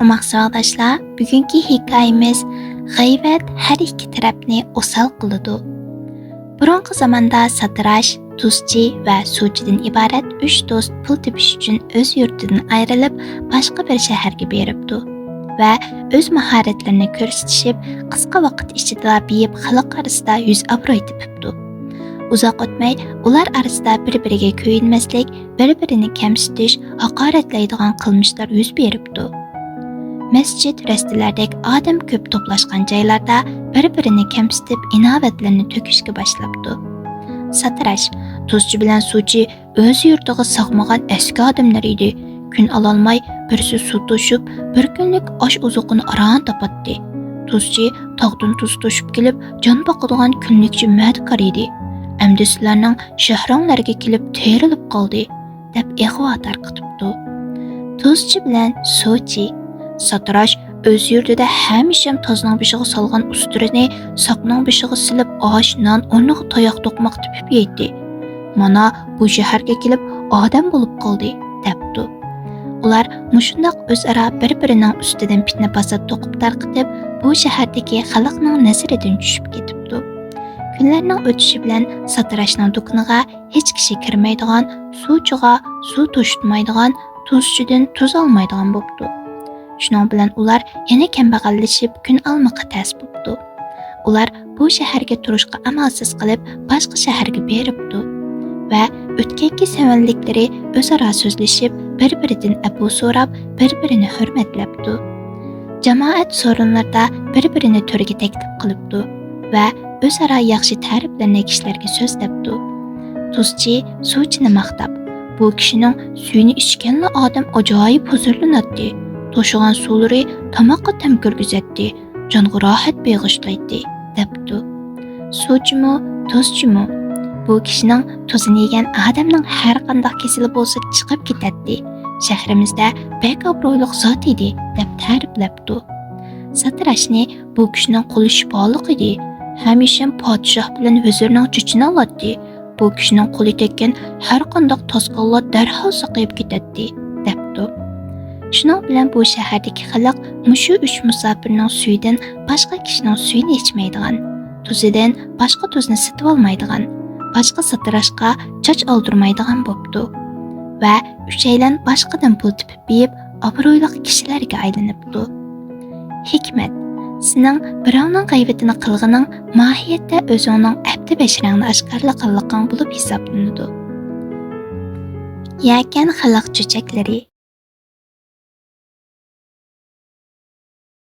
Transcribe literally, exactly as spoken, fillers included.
ئوماق ساۋاقداشلار، بۈگۈنكى ھېكايىمىز غەيۋەت ھەر ئىككى تەرەپنى ئوسال قىلىدۇ. بۇرۇنقى زاماندا ساتىراش، تۇزچى ۋە سۇچىدىن ئىبارەت ئۈچ دوست پۇل تېپىش ئۈچۈن ئۆز يۇرتىدىن ئايرىلىپ، باشقا بىر شەھەرگە بېرىپتۇ ۋە ئۆز ماھارەتلىرىنى كۆرسىتىشىپ، قىسقا ۋاقىت ئىچىدىلا بېيىپ، خەلق ئارىسىدا يۈز ئابروي تېپىپتۇ. ئۇزاق ئۆتمەي، ئۇلار ئارىسىدا بىر-بىرىگە كۆيۈنمەسلىك، بىر-بىرىنى كەمسىتىش، ھاقارەتلەيدىغان قىلمىشلار يۈز بېرىپتۇ. مەسچىت، رەستىلەردەك ئادەم كۆپ توپلاشقان جايلاردا بىر-بىرىنى كەمسىتىپ، ئىناۋەتلىرىنى تۆكۈشكە باشلاپتۇ. ساتىراش، تۇزچى بىلەن سۇچى ئۆز يۇرتىغا سىغمىغان ئەسكى ئادەملەر ئىدى. كۈن ئالالماي، بىرسى سۇ توشۇپ، بىر كۈنلۈك ئاش-ئوزۇقىنى ئاران تاپاتتى. تۇزچى تاغدىن تۇز توشۇپ كېلىپ، جان باقىدىغان كۈنلۈكچى مەدىكار ئىدى. ئەمدى سىلەرنىڭ شەھىرىڭلارغا كېلىپ تېرىلىپ قالدى، دەپ ئىغۋا تارقىتىپتۇ. تۇزچى بىلەن سۇچى. ساتىراش ئۆز يۇرتىدا ھەمىشەم تازنىڭ بېشىغا سالغان ئۇستىرىنى ساقنىڭ بېشىغا سېلىپ، ئاش، نان، ئورنىغا تاياق توقماق تېپىپ يەيتتى. مانا بۇ شەھەرگە كېلىپ ئادەم بولۇپ قالدى، دەپتۇ. ئۇلار مۇشۇنداق ئۆزئارا بىر-بىرىنىڭ ئۈستىدىن پىتنە-پاسات توقۇپ تارقىتىپ، بۇ شەھەردىكى خەلقنىڭ نەزىرىدىن چۈشۈپ كېتىپتۇ. كۈنلەرنىڭ ئۆتۈشى بىلەن ساتىراشنىڭ دۇكىنىغا ھېچ كىشى كىرمەيدىغان، سۇچىغا سۇ توشۇتمايدىغان، تۇزچىدىن تۇز ئالمايدىغان بوپتۇ. شۇنىڭ بىلەن ئۇلار يەنە كەمبەغەللىشىپ، كۈن ئالمىقى تەس بوپتۇ. ئۇلار بۇ شەھەرگە تۇرۇشقا ئامالسىز قېلىپ، باشقا شەھەرگە بېرىپتۇ ۋە ئۆتكەنكى سەۋەنلىكلىرى ئۆزئارا سۆزلىشىپ، بىر-بىرىدىن ئەپۇ سوراپ، بىر-بىرىنى ھۆرمەتلەپتۇ. جامائەت سورۇنلىرىدا بىر-بىرىنى تۆرگە تەكلىپ قىلىپتۇ ۋە ئۆزئارا ياخشى تەرىپلىرىنى كىشىلەرگە سۆزلەپتۇ. تۇزچى سۇچىنى ماختاپ، بۇ كىشىنىڭ سۈيىنى ئىچكەنلا ئادەم ئاجايىپ ھۇزۇرلىناتتى. توشۇغان سۇلىرى تاماققا تەم كىرگۈزەتتى، جانغا راھەت بېغىشلايتتى، دەپتۇ. سۇچىمۇ، تۇزچىمۇ بۇ كىشىنىڭ تۇزىنى يېگەن ئادەمنىڭ ھەر قانداق كېسىلى بولسا چىقىپ كېتەتتى، شەھىرىمىزدە بەك ئابرۇيلۇق زات ئىدى، دەپ تەرىپلەپتۇ. ساتىراشنى بۇ كىشىنىڭ قولى شىپالىق ئىدى، ھەمىشەم پادىشاھ بىلەن ۋەزىرنىڭ چېچىنى ئالاتتى. بۇ كىشىنىڭ قولى تەگكەن ھەر قانداق تاسقانلار دەرھال ساقىيىپ كېتەتتى، دەپتۇ. شۇنىڭ بىلەن بۇ شەھەردىكى خەلق مۇشۇ ئۈچ مۇساپىرنىڭ سۈيىدىن باشقا كىشىنىڭ سۈيىنى ئىچمەيدىغان، تۇزىدىن باشقا تۇزنى سېتىۋالمايدىغان، باشقا ساتىراشقا چاچ ئالدۇرمايدىغان بوپتۇ ۋە ئۈچەيلەن باشقىدىن پۇل تېپىپ بېيىپ، ئابرۇيلۇق كىشىلەرگە ئايلىنىپتۇ. ھېكمەت، سېنىڭ بىراۋنىڭ غەيۋىتىنى قىلغىنىڭ ماھىيەتتە ئۆزۈڭنىڭ ئەپتى بەشىرەڭنى ئاشكارىلىغانلىقىڭ بولۇپ ھېسابلىنىدۇ. يەكەن خەلق چۆچەكلىرى.